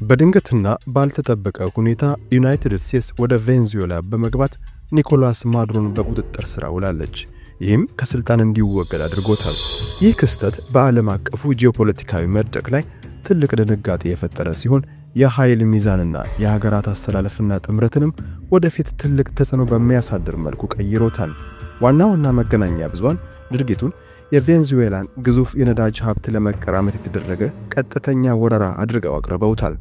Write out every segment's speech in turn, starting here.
በድንገትና ባልተጠበቀ ሁኔታ ዩናይትድ ስቴትስ ወደ ቬንዙዌላ በመግባት ኒኮላስ ማዱሮን በቁጥጥር ስር አውላለች። ይህም ከስልጣን እንዲወገድ አድርጎታል። ይህ ክስተት በዓለም አቀፉ ጂኦፖለቲካዊ መድረክ ላይ ትልቅ ድንጋጤ የፈጠረ ሲሆን የኃይል ሚዛንና የሀገራት አሰላለፍና ጥምረትንም ወደፊት ትልቅ ተጽዕኖ በሚያሳድር መልኩ ቀይሮታል። ዋና ዋና መገናኛ ብዙሃን ድርጊቱን የቬንዙዌላን ግዙፍ የነዳጅ ሀብት ለመቀራመት የተደረገ ቀጥተኛ ወረራ አድርገው አቅርበውታል።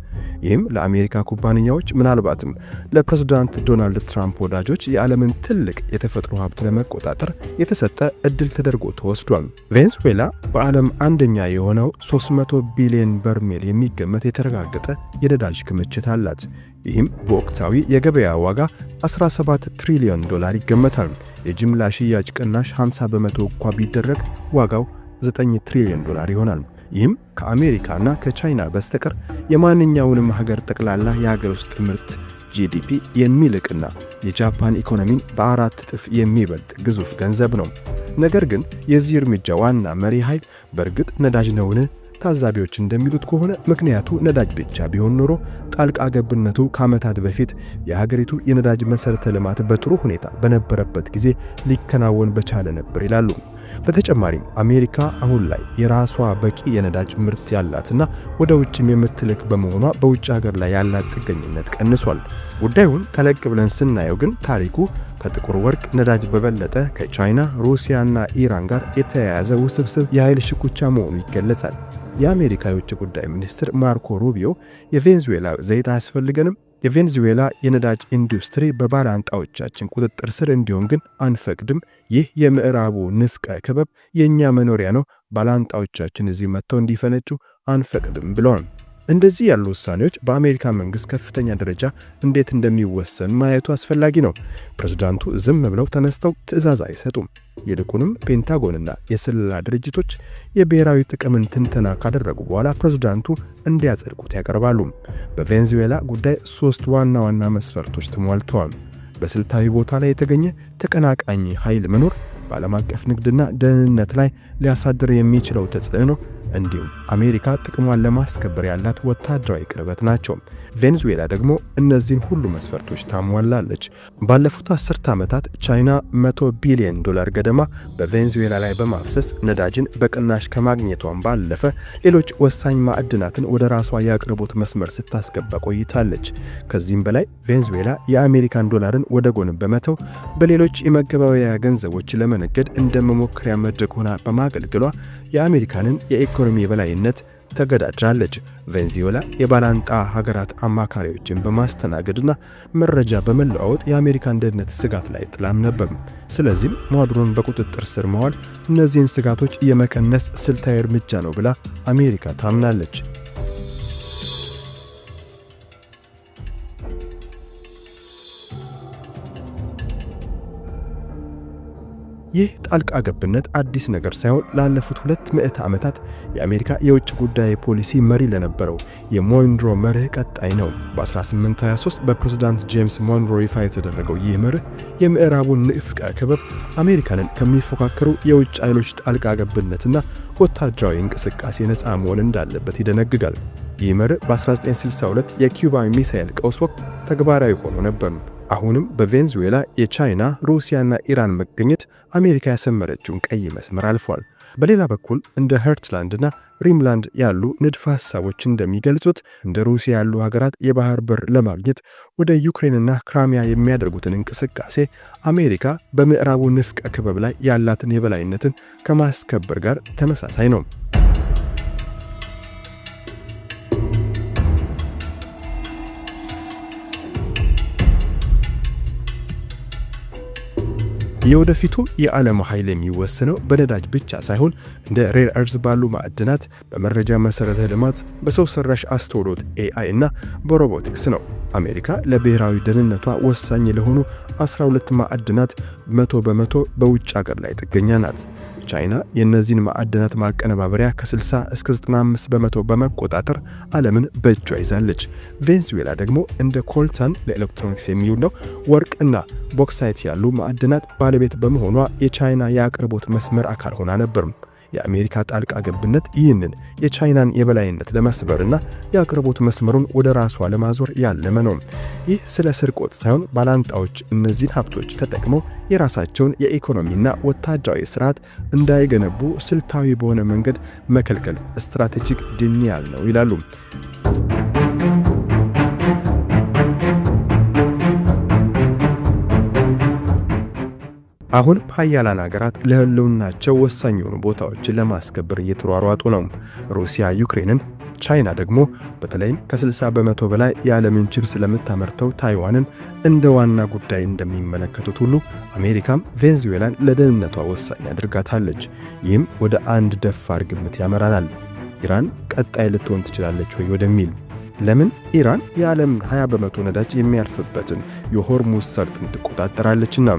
ይህም ለአሜሪካ ኩባንያዎች ምናልባትም ለፕሬዝዳንት ዶናልድ ትራምፕ ወዳጆች የዓለምን ትልቅ የተፈጥሮ ሀብት ለመቆጣጠር የተሰጠ እድል ተደርጎ ተወስዷል። ቬንዙዌላ በዓለም አንደኛ የሆነው 300 ቢሊዮን በርሜል የሚገመት የተረጋገጠ የነዳጅ ክምችት አላት። ይህም በወቅታዊ የገበያ ዋጋ 17 ትሪሊዮን ዶላር ይገመታል። የጅምላ ሽያጭ ቅናሽ 50% እንኳ ቢደረግ ዋጋው 9 ትሪሊዮን ዶላር ይሆናል። ይህም ከአሜሪካና ከቻይና በስተቀር የማንኛውንም ሀገር ጠቅላላ የሀገር ውስጥ ምርት GDP የሚልቅና የጃፓን ኢኮኖሚን በ4 እጥፍ የሚበልጥ ግዙፍ ገንዘብ ነው። ነገር ግን የዚህ እርምጃ ዋና መሪ ኃይል በእርግጥ ነዳጅ ነውን? ታዛቢዎች እንደሚሉት ከሆነ ምክንያቱ ነዳጅ ብቻ ቢሆን ኖሮ ጣልቃ ገብነቱ ከዓመታት በፊት የሀገሪቱ የነዳጅ መሰረተ ልማት በጥሩ ሁኔታ በነበረበት ጊዜ ሊከናወን በቻለ ነበር ይላሉ። በተጨማሪም አሜሪካ አሁን ላይ የራሷ በቂ የነዳጅ ምርት ያላትና ወደ ውጭም የምትልክ በመሆኗ በውጭ ሀገር ላይ ያላት ጥገኝነት ቀንሷል። ጉዳዩን ተለቅ ብለን ስናየው ግን ታሪኩ ከጥቁር ወርቅ ነዳጅ በበለጠ ከቻይና፣ ሩሲያና ኢራን ጋር የተያያዘ ውስብስብ የኃይል ሽኩቻ መሆኑ ይገለጻል። የአሜሪካ የውጭ ጉዳይ ሚኒስትር ማርኮ ሩቢዮ የቬንዙዌላ ዘይት አያስፈልገንም፣ የቬንዙዌላ የነዳጅ ኢንዱስትሪ በባላንጣዎቻችን ቁጥጥር ስር እንዲሆን ግን አንፈቅድም። ይህ የምዕራቡ ንፍቀ ክበብ የኛ መኖሪያ ነው፣ ባላንጣዎቻችን እዚህ መጥተው እንዲፈነጩ አንፈቅድም ብለዋል። እንደዚህ ያሉ ውሳኔዎች በአሜሪካ መንግስት ከፍተኛ ደረጃ እንዴት እንደሚወሰን ማየቱ አስፈላጊ ነው። ፕሬዝዳንቱ ዝም ብለው ተነስተው ትዕዛዝ አይሰጡም። ይልቁንም ፔንታጎንና የስለላ ድርጅቶች የብሔራዊ ጥቅምን ትንተና ካደረጉ በኋላ ፕሬዝዳንቱ እንዲያጸድቁት ያቀርባሉ። በቬንዙዌላ ጉዳይ 3 ዋና ዋና መስፈርቶች ተሟልተዋል። በስልታዊ ቦታ ላይ የተገኘ ተቀናቃኝ ኃይል መኖር፣ በዓለም አቀፍ ንግድና ደህንነት ላይ ሊያሳድር የሚችለው ተጽዕኖ፣ እንዲሁም አሜሪካ ጥቅሟን ለማስከበር ያላት ወታደራዊ ቅርበት ናቸው። ቬንዙዌላ ደግሞ እነዚህን ሁሉ መስፈርቶች ታሟላለች። ባለፉት 10 ዓመታት ቻይና 100 ቢሊዮን ዶላር ገደማ በቬንዙዌላ ላይ በማፍሰስ ነዳጅን በቅናሽ ከማግኘቷን ባለፈ ሌሎች ወሳኝ ማዕድናትን ወደ ራሷ የአቅርቦት መስመር ስታስገባ ቆይታለች። ከዚህም በላይ ቬንዙዌላ የአሜሪካን ዶላርን ወደ ጎን በመተው በሌሎች የመገበያያ ገንዘቦች ለመነገድ እንደ መሞከሪያ መድረክ ሆና በማገልገሏ የአሜሪካንን የኢኮኖሚ የበላይነት ተገዳድራለች። ቬንዙዌላ የባላንጣ ሀገራት አማካሪዎችን በማስተናገድና መረጃ በመለዋወጥ የአሜሪካን ደህንነት ስጋት ላይ ጥላም ነበር። ስለዚህም ማዱሮን በቁጥጥር ስር መዋል እነዚህን ስጋቶች የመቀነስ ስልታዊ እርምጃ ነው ብላ አሜሪካ ታምናለች። ይህ ጣልቃ ገብነት አዲስ ነገር ሳይሆን ላለፉት 2 ምዕተ ዓመታት የአሜሪካ የውጭ ጉዳይ ፖሊሲ መሪ ለነበረው የሞንሮ መርህ ቀጣይ ነው። በ1823 በፕሬዝዳንት ጄምስ ሞንሮ ይፋ የተደረገው ይህ መርህ የምዕራቡን ንፍቀ ክበብ አሜሪካንን ከሚፎካከሩ የውጭ ኃይሎች ጣልቃ ገብነትና ወታደራዊ እንቅስቃሴ ነፃ መሆን እንዳለበት ይደነግጋል። ይህ መርህ በ1962 የኪዩባ ሚሳኤል ቀውስ ወቅት ተግባራዊ ሆኖ ነበር። አሁንም በቬንዙዌላ የቻይና፣ ሩሲያና ኢራን መገኘት አሜሪካ ያሰመረችውን ቀይ መስመር አልፏል። በሌላ በኩል እንደ ሄርትላንድና ሪምላንድ ያሉ ንድፈ ሐሳቦች እንደሚገልጹት እንደ ሩሲያ ያሉ ሀገራት የባህር በር ለማግኘት ወደ ዩክሬንና ክራሚያ የሚያደርጉትን እንቅስቃሴ አሜሪካ በምዕራቡ ንፍቀ ክበብ ላይ ያላትን የበላይነትን ከማስከበር ጋር ተመሳሳይ ነው። የወደፊቱ የዓለም ኃይል የሚወሰነው በነዳጅ ብቻ ሳይሆን እንደ rare earth ባሉ ማዕድናት፣ በመረጃ መሰረተ ልማት፣ በሰው ሰራሽ አስተውሎት AI እና በሮቦቲክስ ነው። አሜሪካ ለብሔራዊ ደህንነቷ ወሳኝ ለሆኑ 12 ማዕድናት 100% በውጭ ሀገር ላይ ጥገኛ ናት። ቻይና የእነዚህን ማዕድናት ማቀነባበሪያ ከ60 እስከ 95% በመቆጣጠር ዓለምን በእጇ ይዛለች። ቬንዙዌላ ደግሞ እንደ ኮልታን ለኤሌክትሮኒክስ የሚውለው ወርቅና ቦክሳይት ያሉ ማዕድናት ባለቤት በመሆኗ የቻይና የአቅርቦት መስመር አካል ሆና ነበር። የአሜሪካ ጣልቃ ገብነት ይህንን የቻይናን የበላይነት ለመስበርና የአቅርቦት መስመሩን ወደ ራሷ ለማዞር ያለመ ነው። ይህ ስለ ስርቆት ሳይሆን ባላንጣዎች እነዚህን ሀብቶች ተጠቅመው የራሳቸውን የኢኮኖሚና ወታደራዊ ስርዓት እንዳይገነቡ ስልታዊ በሆነ መንገድ መከልከል strategic denial ነው ይላሉ። አሁን ሀያላን ሀገራት ለህልውናቸው ወሳኝ የሆኑ ቦታዎችን ለማስከበር እየተሯሯጡ ነው። ሩሲያ ዩክሬንን፣ ቻይና ደግሞ በተለይም ከ60% በላይ የዓለምን ቺፕስ ለምታመርተው ታይዋንን እንደ ዋና ጉዳይ እንደሚመለከቱት ሁሉ አሜሪካም ቬንዙዌላን ለደህንነቷ ወሳኝ አድርጋታለች። ይህም ወደ አንድ ደፋር ግምት ያመራናል። ኢራን ቀጣይ ልትሆን ትችላለች ወይ ወደሚል። ለምን? ኢራን የዓለም 20% ነዳጅ የሚያልፍበትን የሆርሙዝ ሰርጥን ትቆጣጠራለችና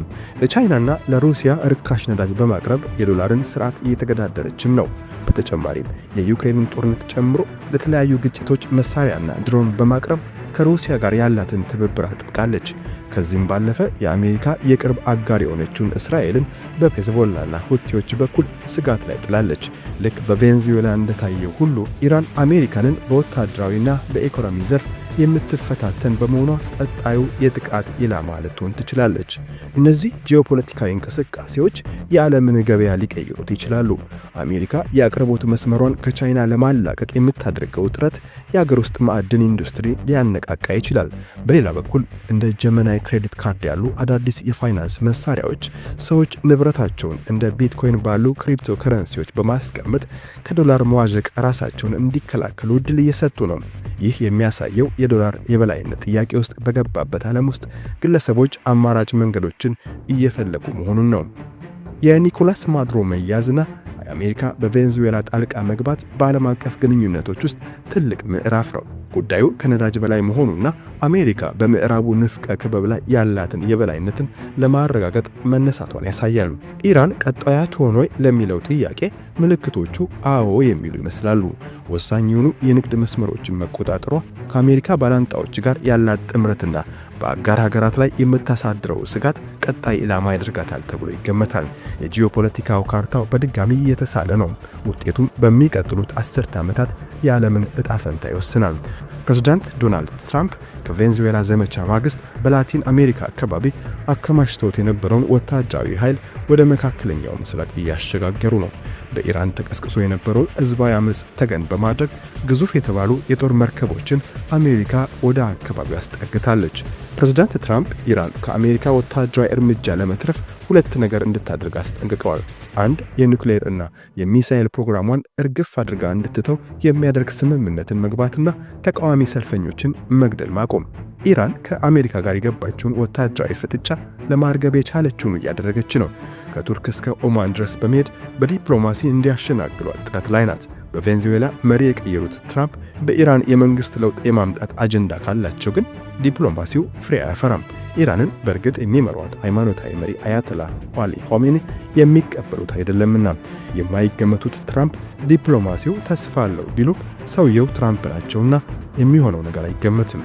ለቻይናና ለሩሲያ ርካሽ ነዳጅ በማቅረብ የዶላርን ስርዓት እየተገዳደረችም ነው። በተጨማሪም የዩክሬንን ጦርነት ጨምሮ ለተለያዩ ግጭቶች መሳሪያና ድሮን በማቅረብ ከሩሲያ ጋር ያላትን ትብብር አጥብቃለች። ከዚህም ባለፈ የአሜሪካ የቅርብ አጋር የሆነችውን እስራኤልን በሄዝቦላና ሁቲዎች በኩል ስጋት ላይ ጥላለች። ልክ በቬንዙዌላ እንደታየው ሁሉ ኢራን አሜሪካንን በወታደራዊና በኢኮኖሚ ዘርፍ የምትፈታተን በመሆኗ ቀጣዩ የጥቃት ኢላማ ልትሆን ትችላለች። እነዚህ ጂኦፖለቲካዊ እንቅስቃሴዎች የዓለምን ገበያ ሊቀይሩት ይችላሉ። አሜሪካ የአቅርቦት መስመሯን ከቻይና ለማላቀቅ የምታደርገው ጥረት የአገር ውስጥ ማዕድን ኢንዱስትሪ ሊያነቃቃ ይችላል። በሌላ በኩል እንደ Gemini credit card ያሉ አዳዲስ የፋይናንስ መሳሪያዎች ሰዎች ንብረታቸውን እንደ ቢትኮይን ባሉ ክሪፕቶ ከረንሲዎች በማስቀመጥ ከዶላር መዋዠቅ ራሳቸውን እንዲከላከሉ እድል እየሰጡ ነው። ይህ የሚያሳየው የዶላር የበላይነት ጥያቄ ውስጥ በገባበት ዓለም ውስጥ ግለሰቦች አማራጭ መንገዶችን እየፈለጉ መሆኑን ነው። የኒኮላስ ማዱሮ መያዝና የአሜሪካ በቬንዙዌላ ጣልቃ መግባት በዓለም አቀፍ ግንኙነቶች ውስጥ ትልቅ ምዕራፍ ነው። ጉዳዩ ከነዳጅ በላይ መሆኑና አሜሪካ በምዕራቡ ንፍቀ ክበብ ላይ ያላትን የበላይነትን ለማረጋገጥ መነሳቷን ያሳያል። ኢራን ቀጣዩ ትሆን ወይ ለሚለው ጥያቄ ምልክቶቹ አዎ የሚሉ ይመስላሉ። ወሳኝ የሆኑ የንግድ መስመሮችን መቆጣጠሯ፣ ከአሜሪካ ባላንጣዎች ጋር ያላት ጥምረትና በአጋር ሀገራት ላይ የምታሳድረው ስጋት ቀጣይ ኢላማ ያደርጋታል ተብሎ ይገመታል። የጂኦፖለቲካው ካርታው በድጋሚ እየተሳለ ነው። ውጤቱም በሚቀጥሉት 10 ዓመታት የዓለምን እጣ ፈንታ ይወስናል። ፕሬዝዳንት ዶናልድ ትራምፕ ከቬንዙዌላ ዘመቻ ማግስት በላቲን አሜሪካ አካባቢ አከማችተውት የነበረውን ወታደራዊ ኃይል ወደ መካከለኛው ምስራቅ እያሸጋገሩ ነው። በኢራን ተቀስቅሶ የነበረውን ህዝባዊ አመፅ ተገን በማድረግ ግዙፍ የተባሉ የጦር መርከቦችን አሜሪካ ወደ አካባቢው አስጠግታለች። ፕሬዝዳንት ትራምፕ ኢራን ከአሜሪካ ወታደራዊ እርምጃ ለመትረፍ ሁለት ነገር እንድታደርግ አስጠንቅቀዋል። አንድ፣ የኒውክሌር እና የሚሳኤል ፕሮግራሟን እርግፍ አድርጋ እንድትተው የሚያደርግ ስምምነትን መግባትና ተቃዋሚ ሰልፈኞችን መግደል ማቆም። ኢራን ከአሜሪካ ጋር የገባችውን ወታደራዊ ፍጥጫ ለማርገብ የቻለችውን እያደረገች ነው። ከቱርክ እስከ ኦማን ድረስ በመሄድ በዲፕሎማሲ እንዲያሸናግሏት ጥረት ላይ ናት። በቬንዙዌላ መሪ የቀየሩት ትራምፕ በኢራን የመንግስት ለውጥ የማምጣት አጀንዳ ካላቸው ግን ዲፕሎማሲው ፍሬ አያፈራም። ኢራንን በእርግጥ የሚመሯት ሃይማኖታዊ መሪ አያቶላ አሊ ኾሜኒ የሚቀበሉት አይደለምና። የማይገመቱት ትራምፕ ዲፕሎማሲው ተስፋ አለው ቢሉ ሰውየው ትራምፕ ናቸውና የሚሆነው ነገር አይገመትም።